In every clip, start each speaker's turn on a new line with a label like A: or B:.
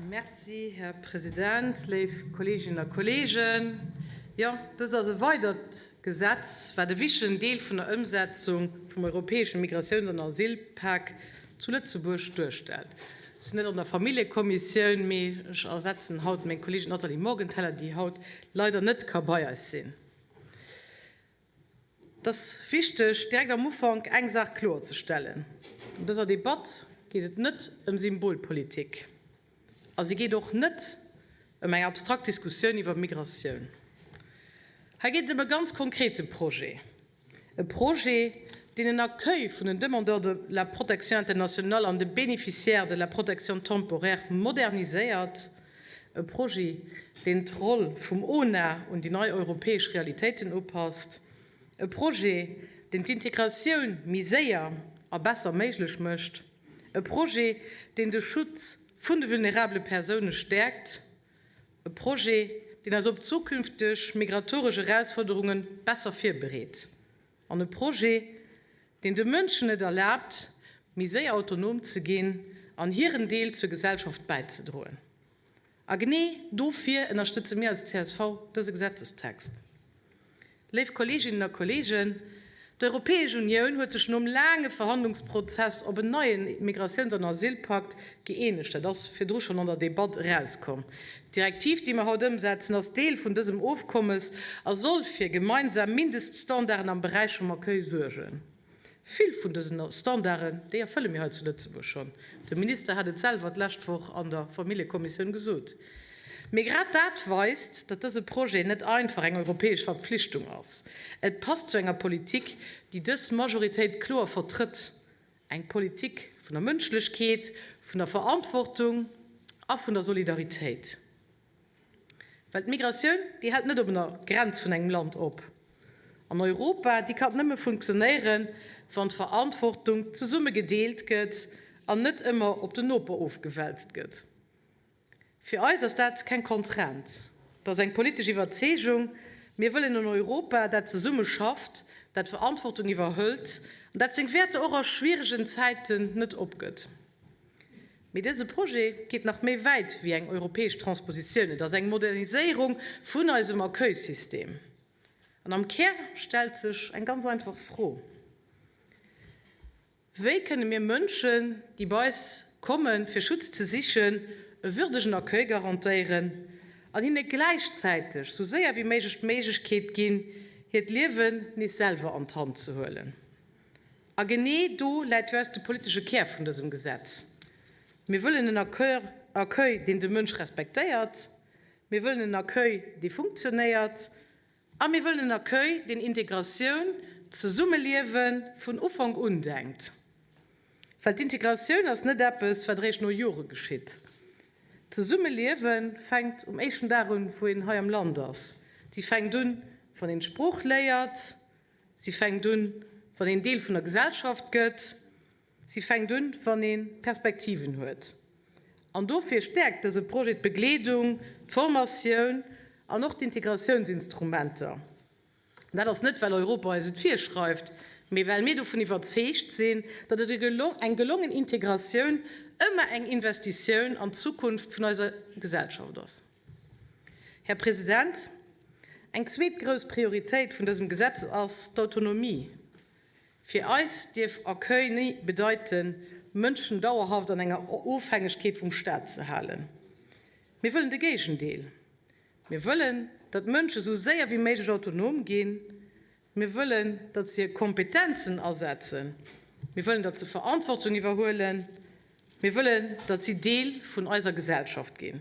A: Merci, Här President, léif Kolleeginnen a Kolleegen. Jo, dëst ass e weidert Gesetz, wat e wichtegen Deel vun der Ëmsetzung vum europäesche Migratiouns an Asylpak zu Lëtzebuerg duerstellt. Ech sinn net an der Familljekommissioun, mee ech ersetzen haut meng Kolleegin Nathalie Morgenthaler, déi haut leider net ka bei eis sinn. Et ass wichteg, direkt am Ufank eng Saach kloerzestellen, An dëser Debatt geet et net ëm Symbolpolitik a si geet och net ëm eng abstrakt Diskussioun iwwer Migratioun. Hei geet et ëm e ganz konkrete Projet, e Projet, deen den Accueil vun den Demandeurs de la protection internationale an de Bénéficiaires de la protection temporaire moderniséiert, e Projet, deen d'Roll vum ONA un déi nei europäesch Realitéiten upasst, e Projet, deen d'Integratioun méi séier a besser méiglech mécht, e Projet, deen de Schutz vun de vulnerabele Persoune stäerkt, e Projet, deen eis op zukünfteg migratoresch Erausforderunge besser virbereet an e Projet, deen de Mënschen et erlaabt, méi séier autonom ze ginn an hiren Deel zur Gesellschaft bäizedroen. A genee dofir ënnerstëtze mir als csv dëse Gesetzestext. Léif Kolleeginnen a Kolleegen, d'Europäesch Unioun huet sech nom laange Verhandlungsprozess op en neie Migratiouns an Asylpakt gëeenegt. Dat ass virdru schonn an der Debatt erauskomm. D'Direktiv, déi mer haut ëmsetzen, ass Deel vun dësem Ofkommes a soll fir gemeinsam Mindeststandarden am Beräich vum Accueil suergen. Vill vun dësen Standarden, déi erfëlle mir hei zu Lëtzebuerg schonn. De Minister hat et selwer d'lescht Woch an der Familljekommissioun gesot. Mee grad dat weist, datt dëse Projet net einfach eng europäesch Verpflichtung ass. Et passt zu enger Politik, déi dës Majoritéit kloer vertrëtt, eng Politik vun der Mënschlechkeet, vun der Verantwortung a vun der Solidaritéit. Well d'Migratioun, déi hält net op ener Grenz vun engem Land op. An Europa, déi kann nëmme funktionéieren, wann d'Verantwortung zesumme gedeelt gëtt an net ëmmer op den Noper ofgewälzt gëtt. Fir eis ass dat keng Contrainte, et ass eng politesch Iwwerzeegung. Mir wëllen en Europa, dat zesumme schafft, dat Verantwortung iwwerhëlt an dat seng Wäerter och a schwieregen Zäiten net opgëtt. Mee dëse Projet geet nach méi wäit wéi eng europäesch Transpositioun. Et ass eng Moderniséierung vun eisem Accueilsystem. An am Kär stellt sech eng ganz einfach Fro, Wéi kënne mir Mënschen, déi bei eis kommen, fir Schutz ze sichen, e würdegen Accueil garantéieren an hinne gläichzäiteg sou séier wéi méiglech d'Méiglechkeet ginn, hiert Liewen nees selwer an d'Hand ze huelen? A genee do läit fir eis de politesche Kär vun dësem Gesetz. Mir wëllen en Accueil, deen de Mënsch respektéiert. Mir wëllen en Accueil, dee funktionéiert. A mir wëllen en Accueil, deen Integratioun, d'Zesummeliewe vun Ufank un denkt. Well d'Integratioun ass net eppes, wat eréischt no Jore geschitt. D'Zesummeliewe fänkt um éischten Dag un, wou een hei am Land ass. Si fänkt un, wann een d'Sprooch léiert. Si fänkt un, wann een Deel vun der Gesellschaft gëtt. Si fänkt un, wann ee Perspektiven huet. An dofir stäerkt dëse Projet d'Begleedung, d'Formatioun an och d'Integratiounsinstrumenter. Dat ass net, well Europa eis et virschreift, mee well mir dovun iwwerzeegt sinn, datt et eng gelongen Integratioun ëmmer eng Investitioun an d'Zukunft vun eiser Gesellschaft ass. Här President, eng zweet grouss Prioritéit vun dësem Gesetz ass d'Autonomie. Fir eis dierf Accueil ni bedeiten, Mënschen dauerhaft an enger Ofhängegkeet vum Staat ze halen. Mir wëllen de Géigendeel. Mir wëllen, datt Mënsche sou séier wéi méiglech autonom ginn. Mir wëllen, datt se hir Kompetenzen asetzen. Mir wëllen, datt se Verantwortung iwwerhuelen. Mir wëllen, datt si Deel vun eiser Gesellschaft ginn.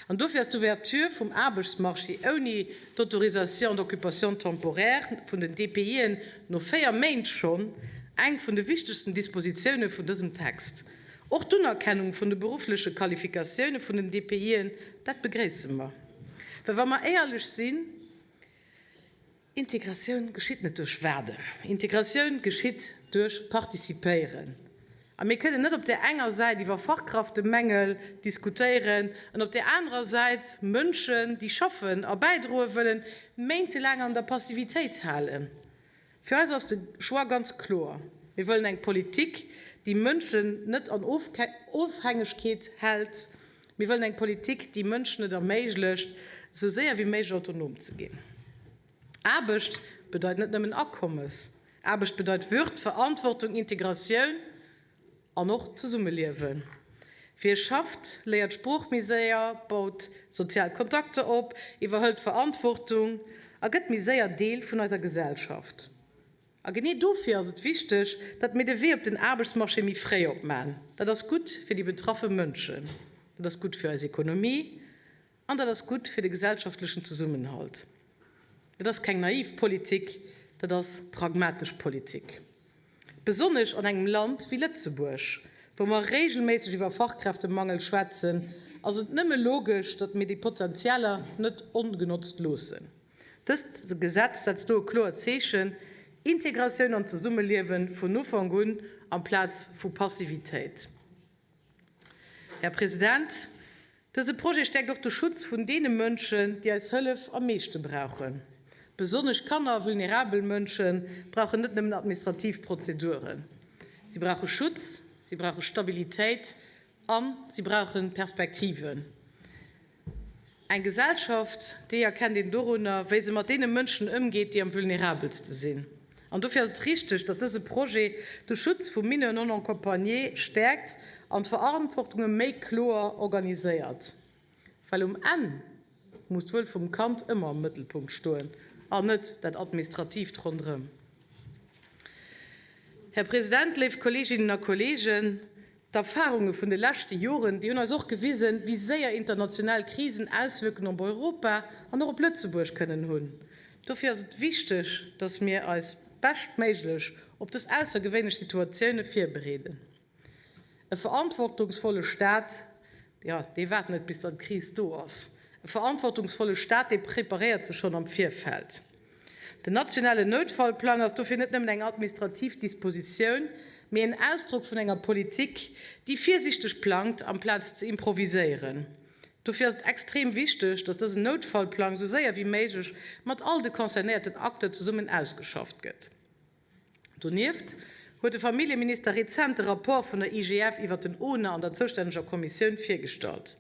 A: An dofir ass d'Ouverture vum Aarbechtsmarché ouni d'Autorisation d'occupation temporaire vun den DPIen no 4 Méint schonn eng vun de wichtegsten Dispositioune vun dësem Text. Och d'Unerkennung vun de beruffleche Qualifikatioune vun den DPIen, dat begréisse mer. Well wa mer éierlech sinn, Integratioun geschitt net duerch Waarden. Integratioun geschitt duerch Participéieren. A mir kënnen net op där enger Säit iwwer Fachkraftemängel diskutéieren an op där anerer Säit Mënschen, déi schaffen a bäidroe wëllen, méintelaang an der Passivitéit halen. Fir eis ass de Choix ganz kloer, Mir wëllen eng Politik, déi Mënschen net an Ofhängegkeet hält. Mir wëllen eng Politik, déi Mënschen et erméiglecht, esou séier wéi méiglech autonom ze ginn. Aarbecht bedeit net nëmmen Akommes. Aarbecht bedeit Würd, Verantwortung, Integratioun an och Zesummeliewen. Wie schafft, léiert d'Sprooch méi séier, baut sozial Kontakter op, iwwerhëlt Verantwortung a gëtt méi séier Deel vun eiser Gesellschaft. A genee dofir ass et wichteg, datt mir de Wee op den Aarbechtsmarché méi fréi opman. Dat ass gutt fir déi betraffe Mënschen, dat ass gutt fir eis Ekonomie an dat ass gutt fir de gesellschaftlechen Zesummenhalt. Dat ass keng naiv Politik, dat ass pragmatesch Politik. Besonnesch an engem Land wéi Lëtzebuerg, wou mer regelméisseg iwwer Fachkräftemangel schwätzen, ass et nëmme logesch, datt mir déi Potentialer net ongenotzt loossen. Dëst Gesetz setzt do e kloert Zeechen, Integratioun an Zesummeliewe vun Ufank un amplaz vu Passivitéit. Här President, dëse Projet stäerkt och de Schutz vun deene Mënschen, déi eis Hëllef am meeschte brauchen. Besonnesch Kanner a vulnerabel Mënsche brauchen net nëmmen administrativ Prozeduren. Si brauche Schutz, si brauche Stabilitéit a si brauche Perspektiven. Eng Gesellschaft, déi erkennt een dorunner, wéi se mat deene Mënschen ëmgeet, déi am vulnerabelste sinn. An dofir ass et richteg, datt dëse Projet de Schutz vu Mineurs non accompagnés stäerkt an d'Verantwortunge méi kloer organiséiert. Well um Enn muss d'Wuel vum Kand ëmmer am Mëttelpunkt stoen an net dat Administratiivt ronderëm. Här President, léif Kolleeginnen a Kolleegen, D'Erfarunge vun de leschte Joren, déi hunn eis och gewisen, wéi séier international Krisen Auswierkungen op Europa an och op Lëtzebuerg kënnen hunn. Dofir ass et wichteg, dass mir eis beschtméiglech op dës aussergewéinlech Situatioune virbereeden. E verantwortungsvolle Staat, jo, dee waart net, bis dann d'Kris do ass. E verantwortungsvolle Staat, dee preparéiert sech schonn am Virfeld. Den nationalen Noutfallplang ass dofir net nëmmen eng administrativ Dispositioun, mee en Ausdrock vun enger Politik, déi virsiichteg plangt, amplaz ze improviséieren. Dofir ass et extrem wichteg, datt dësen Noutfallplang esou séier wéi méiglech mat all de concernéierten Acteur zesummen ausgeschafft gëtt. Donieft huet de Familljeminister rezent de Rapport vun der IGF iwwer den ona an der zoustänneger Kommissioun virgestallt.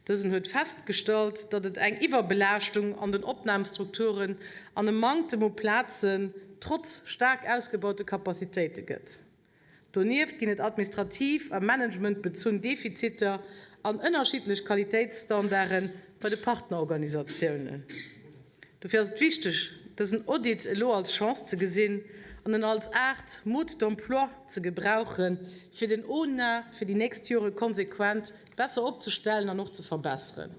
A: Dësen huet festgestallt, datt et eng Iwwerbelaaschtung an den Opnamstrukturen an e Manktem u Plazen trotz staark ausgebaute Capacitéite gëtt. Donieft ginn et administrativ a managementbezunn Defiziter an ënnerschiddlech Qualitéitsstandarde bei de Partnerorganisatiounen. Dofir ass et wichteg, dësen Audit elo als Chance ze gesinn an en als Aart Mode d'emploi ze gebrauchen, fir den ona fir déi nächst Jore konsequent besser opzestellen an och ze verbesseren.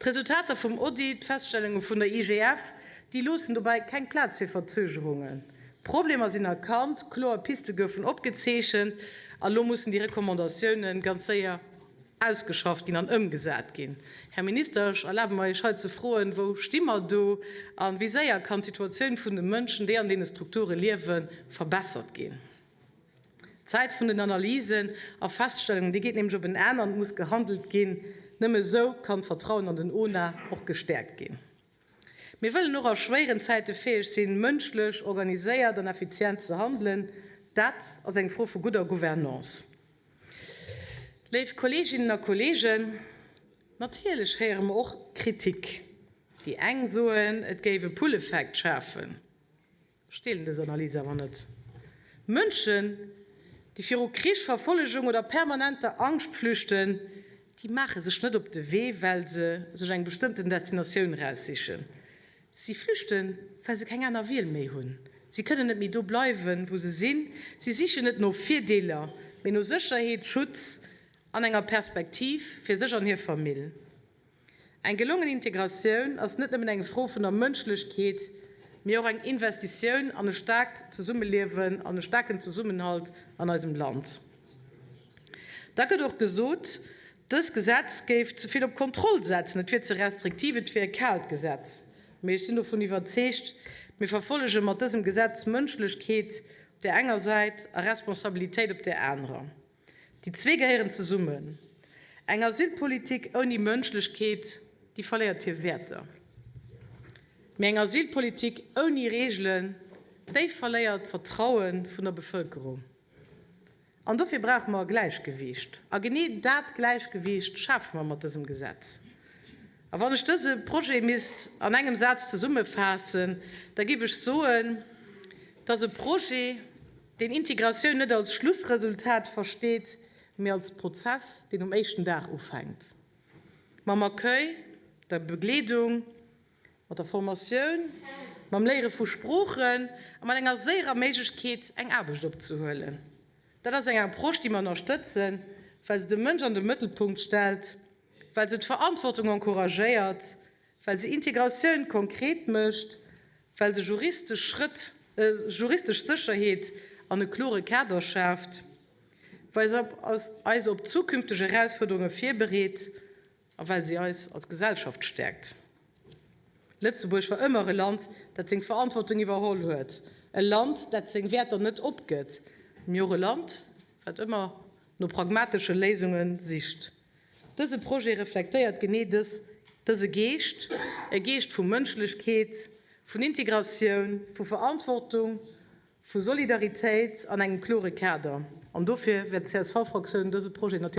A: D'Resultater vum Audit, d'Feststellunge vun der IGF, déi loossen dobäi keng Plaz fir Verzögerungen. D'Problemer sinn erkannt, kloer Piste goufen opgezeechent a lo mussen déi Recommandatioune ganz séier ausgeschafft ginn an ëmgesat ginn. Här Minister, ech erlabe mer Iech hei ze froen, Wou sti mer do a wéi séier kann d'Situatioun vun de Mënschen, déi an deene Strukture liewen, verbessert ginn? D'Zäit vun den Analysen a Feststellungen, déi geet nämlech op en Enn an et muss gehandelt ginn. Nëmme esou kann d'Vertrauen an den ona och gestäerkt ginn. Mir wëllen och a schwéieren Zäite fäeg sinn, mënschlech, organiséiert an effizient ze handelen. Dat ass eng Fro vu gudder Gouvernance. Léif Kolleeginnen a Kolleegen, natierlech héiere mer och Kritik. Déi eng soen, et géif e Pull-Effekt schafen. Ech deelen dës Analys awer net. Mënschen, déi viru Krich, Verfollegung oder permanenter Angscht flüchten, déi maache sech net op de Wee, well se sech eng bestëmmten Destinatioun eraussichen. Si flüchten, well se keng aner Wiel méi hunn. Si kënnen net méi do bleiwen, wou se sinn. Si sichen net no Virdeeler, mee no Sécherheet, Schutz an enger Perspektiv fir sech an hir Famill. Eng gelongen Integratioun ass net nëmmen eng Fro vun der Mënschlechkeet, mee och eng Investitioun an e staarkt Zesummeliewen an e staarken Zesummenhalt an eisem Land. Da gëtt och gesot, dëst Gesetz géif ze vill op Kontroll setzen, et wier ze restriktiv, et wier e kaalt Gesetz. Mee ech sinn dovun iwwerzeegt, mir verfollege mat dësem Gesetz Mënschlechkeet op där enger Säit a Responsabilitéit op där anerer. Déi zwee gehéieren zesummen. Eng Asylpolitik ouni Mënschlechkeet, déi verléiert hir Wäerter. Mee eng Asylpolitik ouni Reegelen, déi verléiert d'Vertraue vun der Bevëlkerung. An dofir brauche mer e Gläichgewiicht. A genee dat Gläichgewiicht schafe mer mat dësem Gesetz. A wann ech dëse Projet misst an engem Saz zesummefaassen, da géif ech soen, Et ass e Projet, deen Integratioun net als Schlussresultat versteet, mee als Prozess, deen um éischten Dag ufänkt. Mam Accueil, der Begleedung, mat der Formatioun, mam Léiere vu Sproochen a mat enger séierer Méiglechkeet, eng Aarbecht opzehuelen. Dat ass eng Approche, déi mer ënnerstëtzen, well se de Mënsch an de Mëttelpunkt stellt, well se d'Verantwortung encouragéiert, well se Integratioun konkret mécht, well se juristesch Schrëtt, juristesch Sécherheet an e klore Kader schaaft, well se eis op zukünfteg Erausfuerderunge virbereet a well se eis als Gesellschaft stäerkt. Lëtzebuerg war ëmmer e Land, dat seng Verantwortung iwwerholl huet, e Land, dat seng Wäerter net opgëtt, mee och e Land, wat ëmmer no pragmatesche Léisunge sicht. Dëse Projet reflektéiert genee dës dëse Geescht, e Geescht vu Mënschlechkeet, vun Integratioun, vu Verantwortung, vu Solidaritéit an engem klore Kader. An dofir wäert d'CSV-Fraktioun dëse Projet natierlech.